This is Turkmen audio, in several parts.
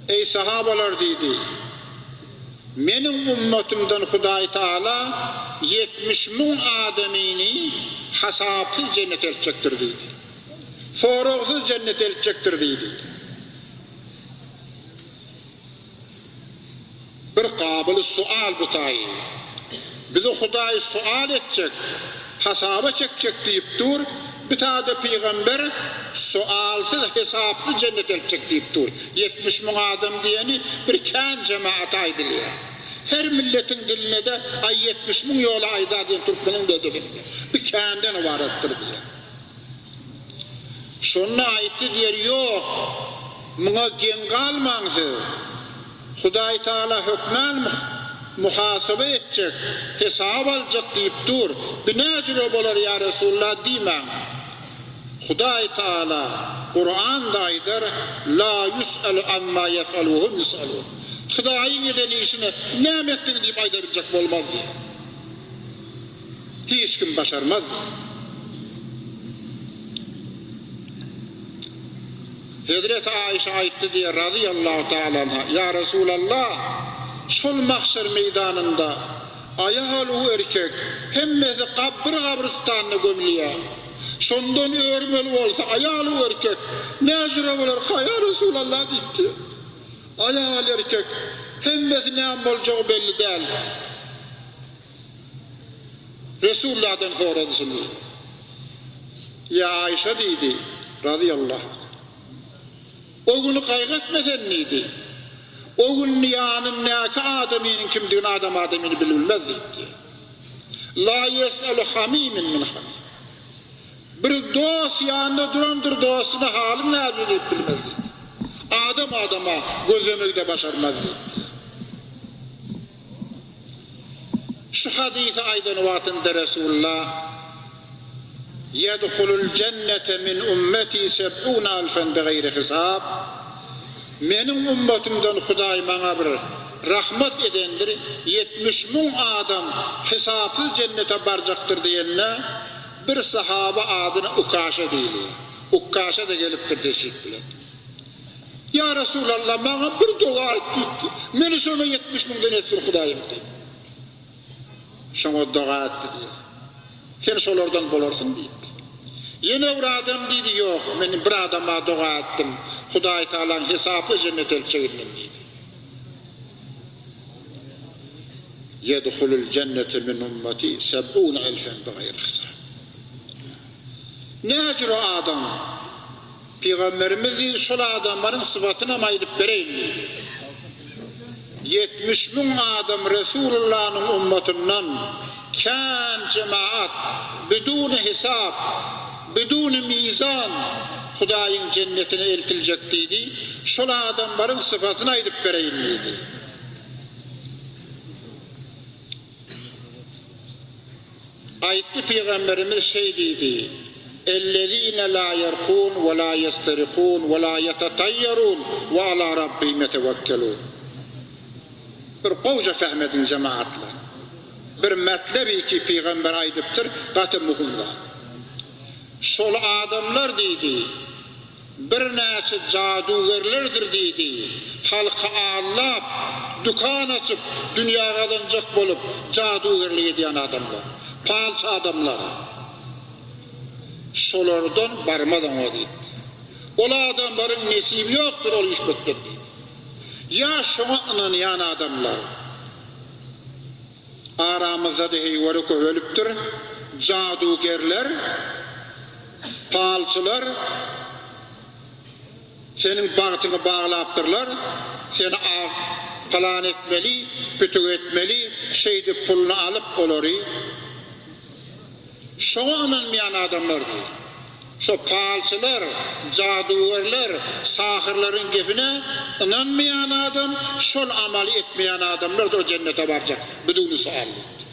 Eý, sahabalar diýdi, Meniň ummatymdan Hudaý Tagala 70 000 adamyny hasapsyz jennete eltjekdir diýdi. Soragsyz jennete eltjekdir diýdi. Bir gabyly sual bu taýy. Bizi Hudaý sual etjek, hasaba çekjek diýip dur, bu taýda pygamber sualsyz, hesapsyz jennete eltjek diýip dur. 70 000 adam diýeni bir kän jemaata aýdylýar. Her milletiň dilinde-de aý 70 000 ýola aýda diýen türkmeniň-de dilinde. Bir känden ybaratdyr diýen. Şonda aýtdy diýer, Ýok, muňa geň galmaň siz. Hudaý Tagala hökmän muhasaba etjek, hesap aljak diýip dur. Bu näjüre bolar ýa Resulla diýmäň. Hudaý Tagala Kuranda aýdar, La ýus'alu amma ýef'alu we hum ýus'alun. Hudaýyň eden işine näme etdiň diýip aýda biljek bolmaz diýer. Hiç kim başarmaz. Hezreti Aişe aýtdy diýýär, razyýallahu taala anha, Ýa Resulallah, şol mahşer meýdanynda aýal-u-erkek hemmesi gabr gabrystanda gömülýär. Şondan örmeli bolsa aýal-u-erkek näjüre bolarka, ýa Resulallah diýipdi. Aýal-erkek hemmesi näme boljagy belli däl. Resulladan sorady şuny. Ýa Aýşa diýdi, razyýallahu anha. O güni gaýgy etme sen diýdi. O gün ýanyndaky adamynyň kimdigini adam adamyny bilbilmez diýipdi. La ýes'elu hamimin min hamim. Bir dost ýanynda durandyr dostuna halyň näce diýip bilmez diýdi. Adam adama gözlemegi-de başarmaz diýipdi. Şu hadysy aýdan wagtynda Resulullah, Ýedhulul jennete min ummeti seb'una alfen bigaýri hisab, Meniň ummatymdan Hudaý maňa bir rahmat edendir, 70 000 adam hesapsyz jennete barjakdyr diýende, bir sahaba adyna Ukaşa diýilýär. Ukkaşa-da gelipdir teşrif bilen. Ýa Resulallah, maňa bir doga aýt diýipdi. Meni şona 70 müňden etsin Hudaýym diýip. Şoňa doga etdi diýýär. Sen şolardan bolarsyň diýipdi. Ýene bir adam diýdi, ýok, men bir adama doga etdim, Hudaý Tagalaň hesaply jennete eltjeginden diýdi. Ýedhulul jennete min ummati seb'une elfen bigaýri hisab. Näjüre adam? Pygamberimiz diýdi, şol adamlaryň sypatynam aýdyp bereýin diýdi. 70 000 adam Resulullanyň ummatyndan kän jemaat biduny hisap, biduny mizan Hudaýyň jennetine eltiljek diýdi. Şol adamlaryň sypatyny aýdyp bereýin diýdi. Aýtdy Pygamberimiz şeý diýdi, Ellezine la ýerkun we la ýesterikun we la ýetetaýýerun we ala rabbihim ýetewekkelun. Bir gowja fehm ediň jemagatlar. Bir metlebi ki Pygamber aýdypdyr, gaty muhim zat. Şol adamlar diýdi, Birnäçe jadugerlerdir diýdi. Halky aldap, dükan açyp, dünýä gazanjak bolup, jadugerlik edýän adamlar. Palçy adamlar. Şolardan barmaz oňa diýdi. Ol adamlaryň nesibi ýokdur ol işmekden diýdi. Ýa şoňa ynanýan adamlar. Aramyzda-da heýwere köpelipdir. Jadugerler, palçylar seniň bagtyňy baglapdyrlar, seni ag pylan etmeli, pütük etmeli, şeýdip puluny alyp olary Şoňa ynanmaýan adamlar diýýär. Şo palçylar, jadygörler, sahyrlaryň gepine ynanmaýan adam, şol amaly etmeýän adamlardyr o jennete barjak, biduni sual diýipdir.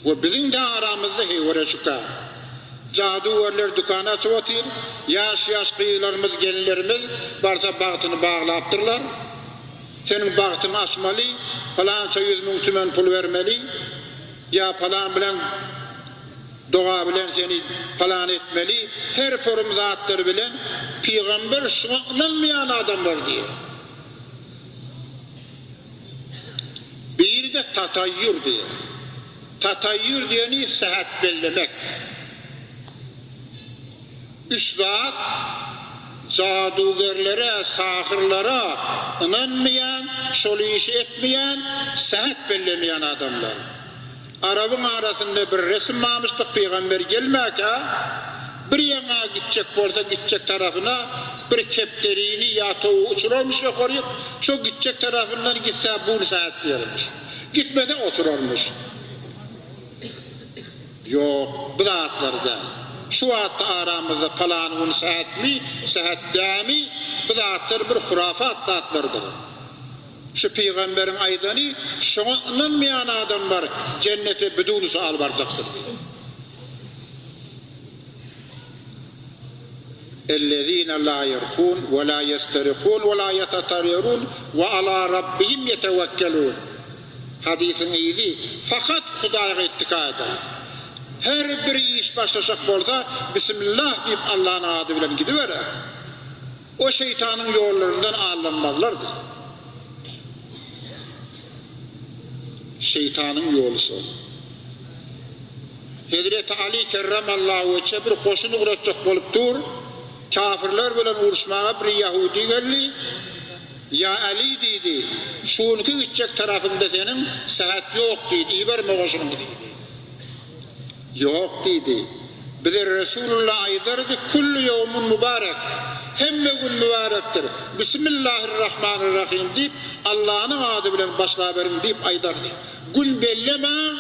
We biziň-de aramyzda heýwere şübhe. Jadygörler dükan açyp otyr, ýaş-ýaş gyzlarymyz, gelinlerimiz barsa bagtyny baglapdyrlar. Seniň bagtyňy açmaly, pylança 100 000 tümen pul bermeli. Ýa palan bilen doga bilen seni palan etmeli, her pörüm zatlar bilen pygamber şuňa ynanmaýan adamlar diýýär. tataýýur diýer. Tataýýur diýeni sähet bellemek. Üç zat, jadugerlere, sahyrlara ynanmaýan, şol işi etmeýän, sähet bellemeýän adamlar. Arabyň arasynda bir resim barmyşdyk, pygamber gelmäkä, bir ýaňa gitjek bolsa, gitjek tarapyna bir kepderini ýa towugy uçurarmyş ýokaryk, şo gitjek tarapyndan gitse bul sähet diýermiş. Gitmese oturarmyş. Ýok, bu zatlar däl. Şu wagtda aramyzda palan gün sähetmi, sähet dämi, bu zatlar bir hurafat zatlardyr. Şu pygamberiň aýdany, şoňa ynanmaýan adamlar jennete bidun sual barjakdyr diýdi. Ellezine la ýerkun we la ýesterikun we la ýetetarýerun we ala rabbihim ýetewekkelun. Hadysyň yzy, fakat Hudaýga ittika eder. Her bir iş başlajak bolsa, Bismillah diýip Allanyň ady bilen gidiberer. O şeýtanyň ýollaryndan aldanmazlar diýýär. Şeýtanyň ýoly şol. Hezreti Aly kerremallahu weçhe bir goşun ugratjak bolup dur, kafirler bilen uruşmaga bir ýahudy geldi. Ýa Aly diýdi, şu günki gitjek tarapyňda seniň sähet ýok diýdi, iberme goşunyňy diýdi. Ýok diýdi. Bize Resulullah aýdardy, Kullu ýewmun mubarek, hemme gün mübärekdir, Bismillahirrahmanirrahim diýip, Allanyň ady bilen başlaberiň diýip aýdardy. Gün bellemäň,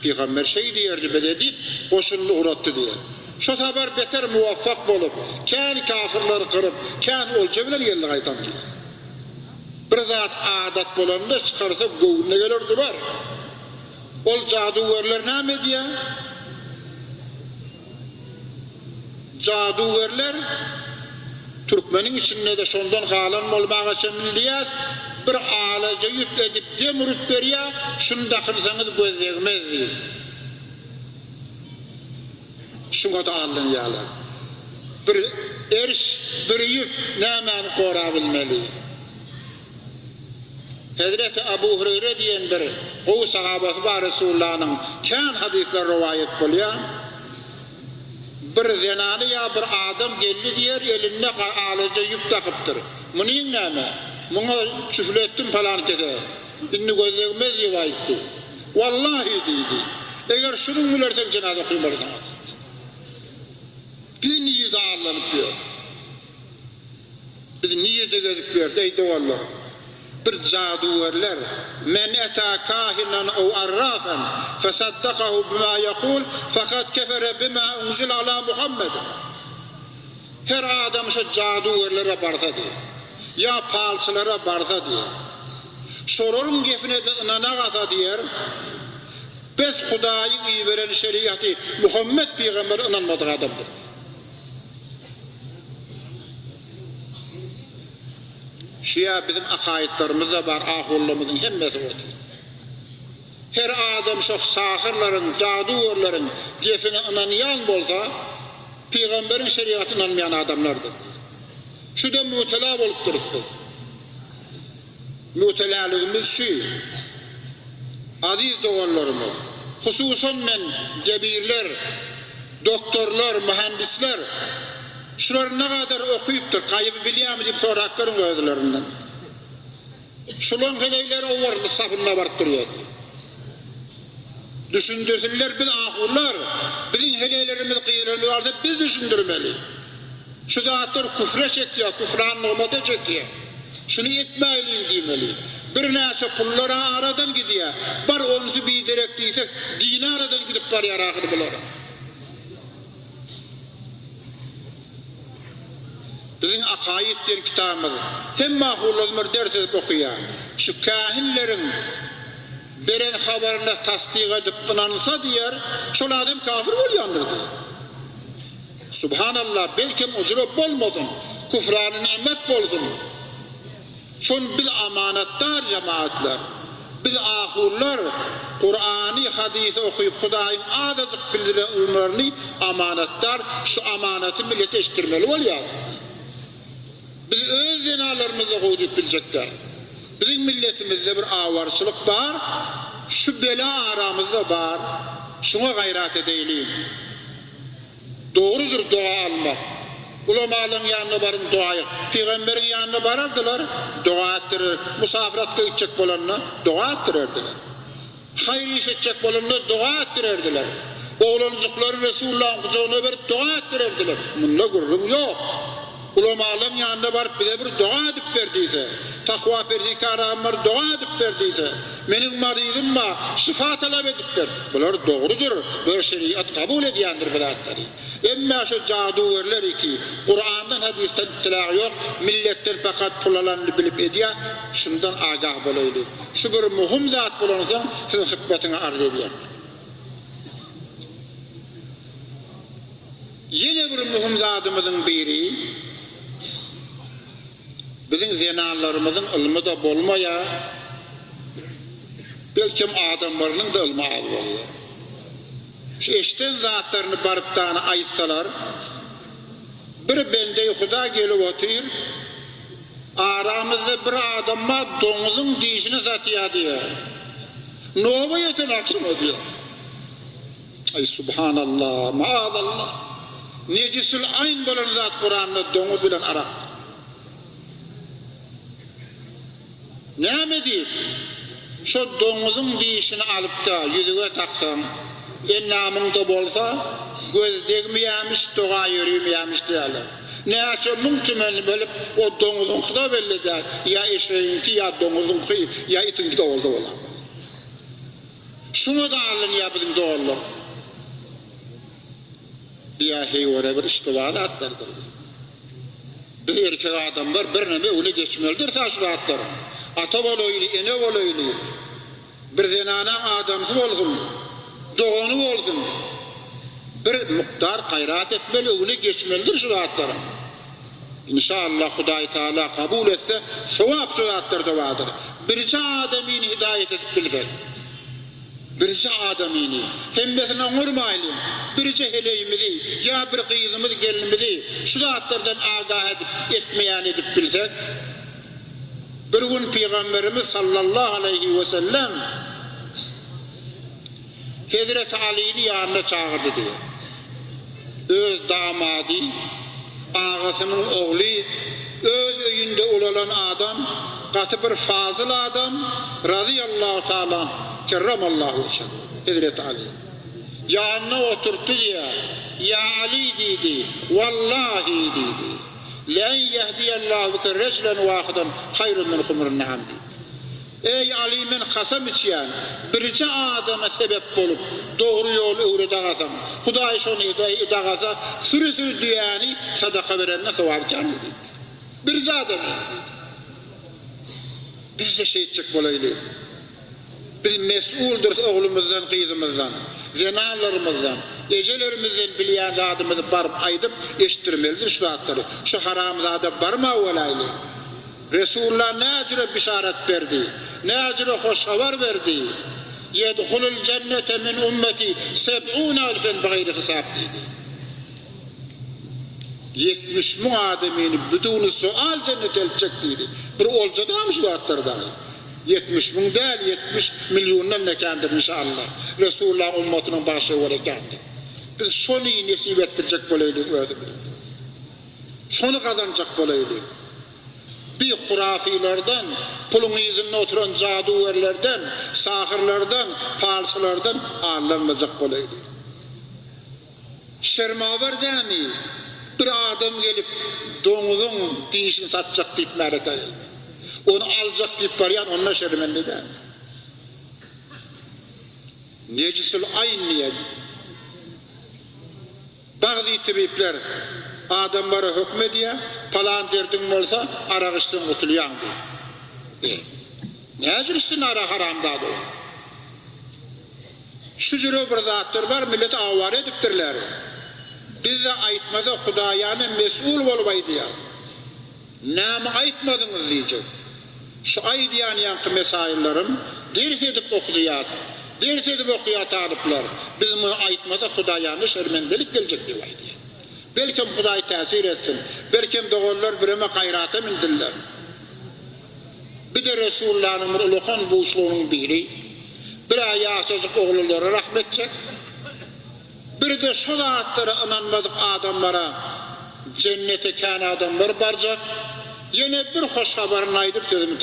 Pygamber şeý diýerdi bize diýip, goşunyny ugratdy diýer. Şo sapar beter muwaffak bolup, kän kafyrlary gyryp, kän olja bilen geldi gaýtam diýer. Bir zat adat bolanda çykarsa göwnüne geler durar. Ol jadugärler näme edýär? Jadugärler türkmeniň içinde-de şondan galan bolmaga çemli diýýäs, bir alaja ýüp edip dem urup berýär, şuny dakynsaňyz göz degmez diýip. Şuňa-da aldanýarlar. Bir eriş, bir ýüp nämäni gorabilmeli? Hezreti Abu Hureýre diýen bir gowy sahabasy bar Resulullanyň kän hadyslar rowaýat bolýar. Bir zenany ýa bir adam geldi diýer elinde alaja ýüp dakypdyr. Munyň näme? Muňa çüfletdim palan kese. Indi göz degmez diýip aýtdy. Wallahi diýdi. Eger şunuň bilen sen jenaza okamaly saňa diýdi. Biz nirde allanyp ýörüs? Biz nirde gezip ýörüs, eý doganlar? Bir jadygärler, Men eta kahinan ow arrafan, fesaddakahu bima ýekul, fakat kefere bima unzile ala Muhammedin. Her adam şo jadygärlere barsa diýer, ýa palçylara barsa diýer, şolaryň gepine-de ynanagasa diýer, bes Hudaýyň iberen şeriaty Muhammet pygambere ynanmadyk adamdyr diýer. Şu-ýa biziň akaýytlarymyzda bar, ahunlarymyzyň hemmesi otyr. Her adam şo sahyrlaryň, jadugörleriň gepine ynanýan bolsa, pygamberiň şerigatyna ynanmaýan adamlardyr. Şu-da mübtela bolupdyrys biz. Mübteläligimiz şu, aziz doganlarymyz, hususan men debirler, doktorlar, mühendisler, şular nagadar okypdyr, gaýyby bilýärmi diýip sorap görüň özlerinden. Şulaň heleýleri owarly sapynda baryp durýardy. Düşündirsinler biz ahunlar, biziň heleýlerimiz gyzlarymyz barsa biz düşündirmeli. Şu zatlar küfre çekýär, küfran nygmata çekýär. Şuny etmäýliň diýmeli. Birnäçe pullar-a aradan gidýär. Bar onusy biderek diýsek, dini aradan gidip barýar ahyry bularyň. Biziň Akaid diýen kitabymyz hemme ahunlarymyz ders edip okaýar. Şu kähinleriň beren habaryna tasdyk edip ynansa diýer, şol adam kafir bolýandyr diýer. Subhanallah belkem ujra bolmasyn, küfrany nimet bolsun. Şon biz amanatdar jemaatlar. Biz ahunlar Kurany, hadysy okyp Hudaýyň azajyk bildiren ylymlaryny amanatdar, şu amanaty millete eşitdirmeli bolýas. Biz öz zenalarymyzda gowy diýip biljek däl. Biziň milletimizde bir awarçylyk bar. Şu bela aramyzda bar, şuňa gaýrat edeýliň. Dogrudyr doga almak. Ulamalaryň ýanyna baryň doga Pygamberiň ýanyna barardylar, doga etdirer. Musafyratga gitjek bolanda doga etdirerdiler. Haýyr iş etjek bolanda doga etdirerdiler. Oglanjyklary Resulullahyň gujagyna berip doga etdirerdiler. Munda gürrüň ýok. Ulamalaryň ýanyna baryp bize bir doga edip ber diýse, takwa perhikaram bar doga edip ber diýse, meniň maryzym bar şyfa talap edip ber. Bular dogrudyr, bular şerigat kabul edýändir bu zatlary. Emma şu jadugerler iki, Kurandan hadysdan ittilagy ýok, milletden pakat pul alanyny bilip edýär, şundan agah bolaýly. Şu bir muhum zat bolansoň siziň hytmatyňa arz edýän. Ýene bir möhüm zadymyzyň biri, biziň zenanlarymyzyň ylmy-da bolmaýar, belkem adamlarynyň-da ylmy az bolýar. Şu eşiden zatlaryny baryp dana aýtsalar, bir bendeý Huda gelip otyr, aramyzda bir adam bar, doňuzyň dişini satýar diýýär. Noba ýeten agşama diýýär. Aý subhanallah, maazallah. Nejisül aýn bolan zat Kuranda doňuz bilen arak. Näme diýip? Şo doňuzyň dişini alypda ýüzüge taksaň, endamyňda bolsa, göz degmeýämiş, doga ýörimeýämiş diýýärler. Näçe müň tümen bilip, o doňuzyňky-da belli däl, ýa eşegiňki, ýa doňuzyňky, ýa itiňki-de bolsa bolar. Şuňa-da alynýar biziň doganlar. Biýa heýwere bir iştiba zatlardyr. Biz erkek adamlar birneme öňüne geçmelidiris-ä şu zatlaryň. Ata bolaýly, ene bolaýly, bir zenanaň adamsy bolsun, dogany bolsun, bir mukdar gaýrat etmeli, öňüne geçmelidir şu zatlaryň. Inşallah Hudaý Taala kabul etse sogap şu zatlarda bardyr. Birje adamyny hidaýat edip bilsek. Birje adamyny, hemmesini oňarmaýlyň, birje heleýimizi ýa bir gyzymyz gelinimizi şu zatlardan agah edip etmeýän edip bilsek. Bir gün Pygamberimiz sallallahu aleýhi wesellem Hezreti Alyny ýanyna çagyrdy diýýär. Öz damady, agasynyň ogly, öz öýünde ulalan adam, gaty bir fazyl adam, razyýallahu taala anh, kerremallahu wejhehu, Hezreti Aly. Ýanyna oturtdy diýýär. Ýa Aly diýdi, wallahi diýdi, le'en ýehdiyallahu bike rejlen wahydan haýrun min humrin naam diýdi. Eý, Aly, men kasam içýän, birje adama sebep bolup, dogry ýol öwredagasaň, Hudaý şony edagasa, süri-süri düýäni sadaka berenden sogaby kändir diýdi. Birje adama diýdi. Biz-de şeýtjek bolaýly. Biz mes'uldyrys oglumyzdan, gyzymyzdan, zenanlarymyzdan, ejelerimizden bilýän zadymyzy baryp aýdyp, eşitdirmelidir şu zatlary. Şu haramzada barma bolaýly. Resulullah näjüre bişarat berdi? Näjüre hoş habar berdi? Ýedhulul jennete min ummeti seb'une elfen bigaýri hisap diýdi. 70 müň adamyny biduni sual jennete eltjek diýdi. Bir olja dälmi şu zatlar dagy? 70 müň däl, 70 milliondan-da kändir inşallah. Resulullahyň ummatynyň bagşy öweli kändir. Biz şony nesip etdirjek bolaýlyň özümize. Şony gazanjak bolaýlyň. Bi hurafylardan, puluň yzynda oturan jadugerlerden, sahyrlardan, palçylardan aldanmajak bolaýly. Şermawar dämi, bir adam gelip doňuzyň dişini satjak diýip märekä gelmek. Ony aljak diýip barýan onda şermende dämi? Nejisül aýn diýen. Bagzy tebipler adamlara höküm edýär, palan derdiň bolsa, arak içseň gutulýaň diýip. E, näjür içsin arak haramzada ol? Şu jüre bir zatlar bar, milleti awara edipdirler. Biz-de aýtmasa Hudaýana mes'ul bolup aýdýas. Näme aýtmadyňyz diýjek. Şu aýdýan ýaňky mesaýyllarym ders edip okudýas. Ders edip okýar talyplar. Biz muny aýtmasak Hudaýanda şermendelik geljek diýip aýdýar. Belkem Hudaý täsir etsin. Belkem doganlar bireme gaýrata minsinler. Bir-de Resullanyň bir ulakan buşlugynyň biri. Bir-ä ýaşajyk oglanlara rahm etjek. Bir-de şo zatlara ynanmadyk adamlara jennete kän adamlar barjak. Ýene bir hoş habaryny aýdyp sözümi tamamlajak.